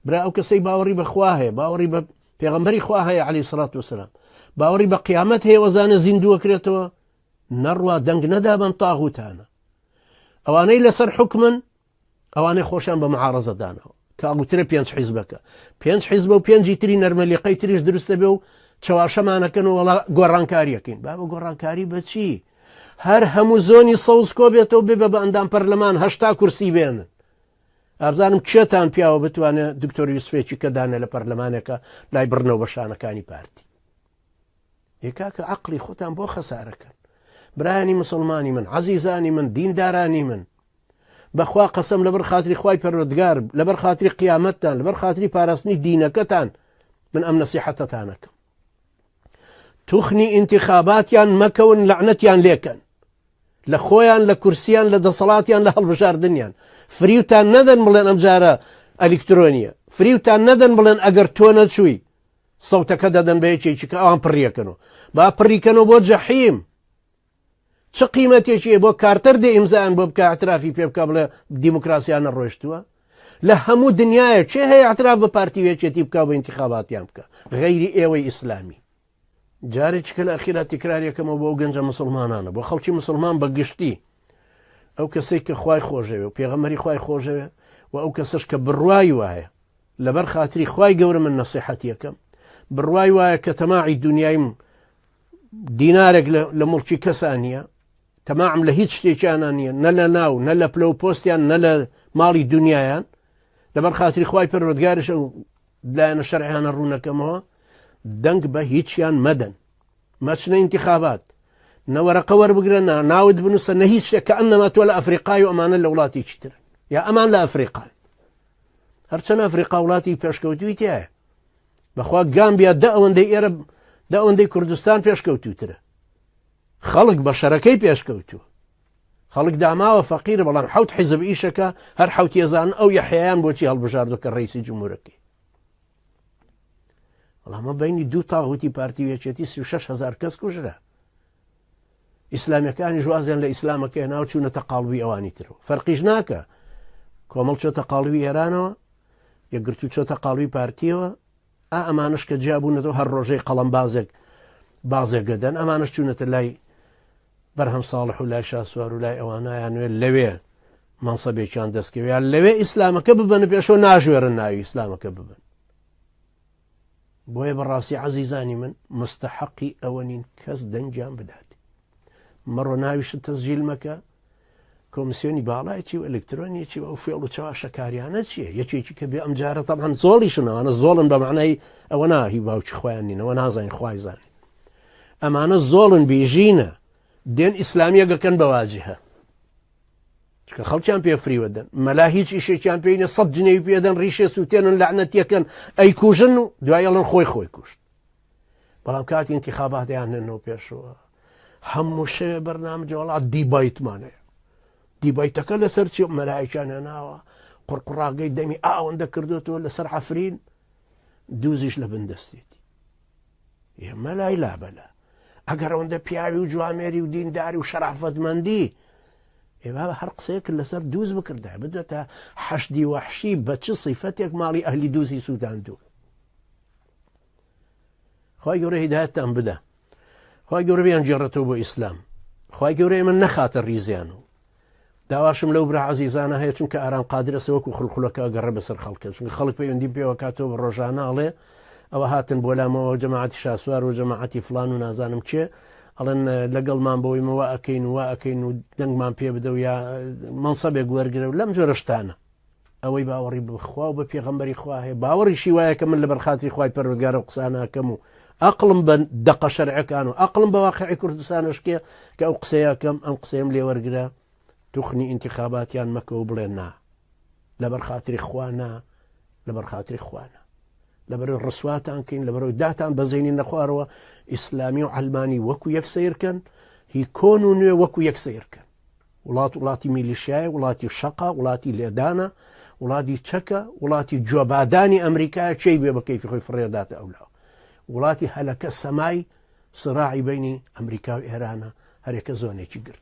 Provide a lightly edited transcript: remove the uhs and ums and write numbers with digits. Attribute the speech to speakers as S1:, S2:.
S1: برا ئەو کەسەی باوەڕی بە خوا هەیە، باوەڕی بە پێغەمبەری خوا هەیە عەلەیهی سڵات وسلام، باوەڕی بە قیامەت هەیە وەزانە زیندووەکرێتەوە، نەڕوا دەنگ نەدا بەم تاغوتانە. ئەوانەی لەسەر حوکمن ئەوانەی خۆشیان بە معارەزە داناوە کە ئەڵوترە پێنج حیزبەکە پێنج حیزبە و پێنجی تری نەرمەلیقەی تریش دروستە بێ و چەواشەمانەکەن و وەڵا گۆڕانکاریەکەین بابە گۆڕانکاری بەچی هەر هەموو زۆنی سەوز کۆ بێتەوە بێ بە ئەندام پەرلەمان 80 کورسی بێنن ئابزانم کێتان پیاوە بتوانێت دکتۆر یوسفێکی کە دانێ لە پەرلەمانێکە لای بڕنەوە بە شانەکانی پارتی ئێ کاکە عەقڵی خۆتان بۆ خەسارەکەن برایانی مسلمانی من عەزیزانی من دیندارانی من بەخوا قەسەم لەبەر خاتری خوای پەروەردگار لەبەر خاتری قیامەتتان لەبەر خاتری پاراستنی دینەکەتان من ئەم نەسیحەتەتانەکەم توخنی ئینتخاباتیان مەکەون لەعنەتیان لێکەن لە خۆیان لە کورسیان لە دەسەڵاتیان لە هەڵبژاردنیان فریوتان نەدەن بڵێن ئەمجارە ئەلیکترۆنیە فریوتان نەدەن بڵێن ئەگەر تۆ نەچووی سەوتەکە دەدەن بە یەکێکی کە ئەوان پڕیەکەن و با پڕیکەنەوە بۆ جەحیم چ قیمەتێکی بۆ کارتەر دێ ئیمزایان بۆ بکە اعترافی پێ بکە بڵێ دیموکراسیانە ڕۆشتووە لە هەموو دنیاە چێ هەیە اعتراف بە پارتی وێچێتی بکە بە انتخاباتیان بکە غەیری ئێوەی ئیسلامی جارێکی کە لە ئەخیرا تکراریەکەمەوە بۆ گەنجە مسلمانانە بۆ خەڵکی مسلمان بە گشتی ئەو کەسێک کە خوای خۆشەوێ و پێغەمەری خوای خۆشەوێ و ئەو کەسەش کە بڕوای وایە لەبەر خاتری خوای گەورە من نەسیحەتیەکەم بڕوای وایە کە تەماعی دنیایم دینارێک لە مڵکی کەسا نییە تەماعم لە هیچ شتێکیانە نییە نە لە ناو نە لە پلە و پۆستیان نە لە ماڵی دنیایان لەبەر خاتری خوای پەروەردگارش ئەو لایەنە شەرعیانە ڕوونەکەمەوە دەنگ بە هیچیان مەدەن مەچنە ئینتخابات نەوەرەقە وەربگرە نا ناوت بنووسە نە هیچ شتێک کە ئەنەما تۆ لە ئەفریقای و ئەمانە لە وڵاتێکی تر یا ئەمان لە ئەفریقان هەرچەند ئەفریقا وڵاتی پێشکەوتوی تایە بەخوا گامبیا دە ئەوەندەی ئێرە دە ئەوەندەی کوردستان پێشکەوتوترە خەڵک بە شەرەکەی پێشکەوتووە خەڵک داماوە فەقیرە بەڵام حوت حیزب ئیشەکە هەر حوتێزان ئەو یەحیان بۆچی هەڵبژاردو کە ڕیسی جمهورەکەی بەڵامە بینی دوو تاغوتی پارتی وێچێتی 36 هزار کەس کوژرا ئیسلامیەکانیش وازیان لە ئیسلامەکە هێنا و چوونەتە قاڵبی ئەوانی ترەوە فەرقیش ناکە کۆمەڵ چۆتە قاڵبی ئێرانەوە یەکگرتوو چۆتە قاڵبی پارتیەوە ئا ئەمانش کە جیابوونەتەوە هەر ڕۆژەی قەڵەم بازێک بازێک گەدەن ئەمانش چوونەتە لای بەرهەم ساڵح و لای شاسوار و لای ئەوانایانوێت لەوێ مەنسەبێکیان دەستکەویان لەوێ ئیسلامەکە ببەن پێشەوە ناژێرن ناوی ئیسلامەکە ببن بۆیە بەڕاستی عەزیزانی من مستحقی ئەوە نین کەس دەنگیان بدات مەڕۆ ناویشت تەسجیل مەکە کۆمسیۆنی باڵای چی و ئەلکترۆنی چی و ئەو فێڵ و چەواشەکاریانە چییە یەکێکی کە بێ ئەمجارە تەبعەن زۆڵیشنەوانە زۆڵن بە معنای ئەوە ناهی باوکی خۆیان نینەوە نازانین خوای زانێت ئەمانە زۆڵن بیژینە دێن ئیسلامیەگەکەن بەواجهە چونکە خەڵکیان پێ فریوەدەن مەلا هیچ ئیشێکیان پێ نیە سەد جنێوی پێدەن ڕیشێ سووتێنن لەعنەتیەکەن ئەیکوژن و دوای ئەڵێن خۆی خۆی کوشت بەڵام کاتی انتخاباتیان هێنەوە پێشەوە هەموو شەوێ بەرنامجە وڵات دیبایتمان هەیە دیبایتەکە لەسەر چی مەلایەکیان هێناوە قڕقڕاگەی دەمی ئاوەندە کردوێتەوە لەسەر عەفرین دووزیش لە بن دەستێتی ئێمە لای لابەلا ئەگەر ئەوەندە پیاوی و جوامێری و دینداری و شەرافەتمەندی ئێ بابە هەر قسەیەک لەسەر دووز بکردای بدوێتە حەشدی وەحشی بە چ سیفەتێک ماڵی ئەهلی دووزی سووتاندوو خوای گەورە هیدایەتتان بدا خوای گەورە بیان گێڕێتەوە بۆ ئیسلام خوای گەورە ئێمە نەخاتە ڕیزیان و داواشم لەو برا عەزیزانە هەیە چونکە ئارام قادرە سە وەکو خولخولەکە ئەگەڕێ بەسەر خەڵکە چونکە خەڵک پەیوەندی پێوە کاتەوە بە ڕۆژانە ئەڵێ ئەوە هاتن بۆ لامەوە جەماعەتی شاسوار و جەماعەتی فلان و نازانم کێ ئەڵێن لەگەڵمان بۆی مەوە ئەکەین و ئەکەین و دەنگمان پێ بدە و یا مەنسەبێک وەرگرە و لەم جۆرە شتانە ئەوەی باوەڕی بخوا و بە پێغەمبەری خوا هەیە باوەڕیشی وایە کە من لەبەر خاتری خوای پەروەردگارە و قسە ناکەم و ئەقڵم بە دەقە شەرعەکان و ئەقڵم بە واقعی کوردستانشکێ کە ئەو قسەیەکەم ئەم قسەیەم لێوەرگرە توخنی ئینتخاباتیان مەکە و بڵێ نا لەبەر خاتری خوا نا لەبەر خاتری خوانە لەبەرەوەی ڕسواتان کەین لەبەرەوەی داتان بەزێنین نەخوارەوە ئیسلامی و عەلمانی وەکو یەک سیرکەن هی کۆن و نوێ وەکو یەک سیرکەن وڵات وڵاتی میلیشیایە، وڵاتی شەقە، وڵاتی لێدانە، وڵاتی چەکە، وڵاتی جۆبادانی ئەمریکایە، کێی بێ بە کەیفی خۆی فڕێداتە ئەولاوە. وڵاتی هەلەکە سەمای سراعی بینی ئەمریکا و ئێرانە، هەرێکە زۆنێکی گرت.